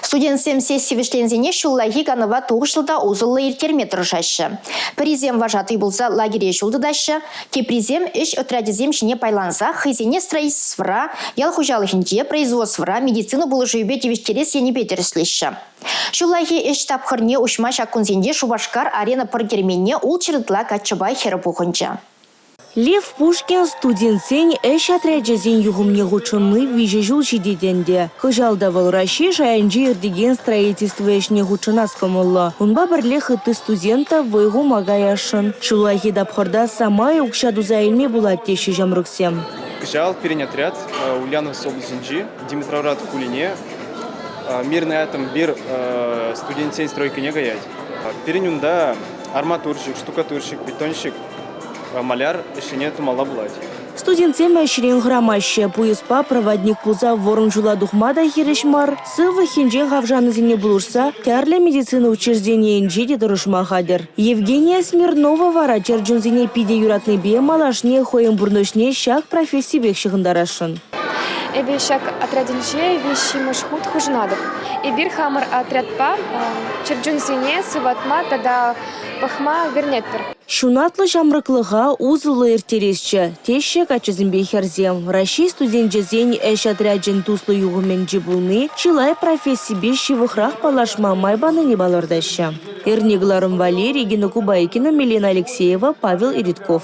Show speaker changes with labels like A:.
A: Студентсем сесси вӗҫленсенех ҫуллахи канӑва тухӑҫлӑ та усӑллӑ ирттерме тӑрӑшаҫҫӗ. Пӗрисем вожатый пулса лагере ҫул тытаҫҫӗ, теприсем ӗҫ отрячӗсем ҫине пайланса хӑйсене строительствӑра, ял хуҫалӑхӗнче, производствӑра медицина пулӑшӑвӗпе тивӗҫтерес енӗпе тӗрӗслеҫҫӗ. Ҫуллахи ӗҫ тапхӑрне уҫма ҫак кунсенче Шупашкар-Арена пӑр керменне ултҫӗр ытла каччӑпа хӗр пухӑнчӗ.
B: Лев Пушкин студентсен ӗҫ отрячӗсен юхӑмне хутшӑнни виҫӗ ҫул ҫитет ӗнтӗ. Кӑҫал та вӑл Раҫҫей шайӗнче иртекен строительство ӗҫне хутшӑнас кӑмӑллӑ. Унпа пӗрлех ытти студент та вӑй хума каясшӑн. Ҫуллахи тапхӑрта самай укҫа туса илме пулать теҫҫӗ ҫамрӑксем.
C: Кӑҫал пирӗн отряд Ульяновск облаҫӗнчи Димитровград хулине Мирный атом бир студентсен стройкине каять. Пирӗн унта арматурщик, штукатурщик, бетонщик маляр ӗҫне тумалла пулать.
B: Студентсем ӗҫрен хӑрамаҫҫӗ. Пуйӑспа проводник пулса вӑрӑм ҫула тухма та хирӗҫ мар. Сывлӑх енчен хавшанисене пулӑшса тӗрлӗ медицина учрежденийӗнче те тӑрӑшма хатӗр. Евгения Смирнова вара чӗр чунсене питӗ юратнипе малашне хӑйӗн пурнӑҫне ҫак профессипех ҫыхӑнтарасшӑн.
D: Эпӗ ҫак отрядӗнче виҫҫӗмӗш хут хушӑнатӑп. Эпир хамӑр отрядпа чӗрчунсене сыватма тата пӑхма вӗренетпӗр.
B: Ҫунатлӑ ҫамрӑклӑха усӑллӑ ирттересчӗ, теҫҫӗ каччӑсемпе хӗрсем. Раҫҫей студенчӗсен ӗҫ отрячӗн туслӑ юхӑмӗнче пулни чылай профессипе ҫывӑхрах паллашма май панине палӑртаҫҫӗ. Эрне кӑларӑм валли Регина Кубайкина, Милена Алексеева, Павел Иритков.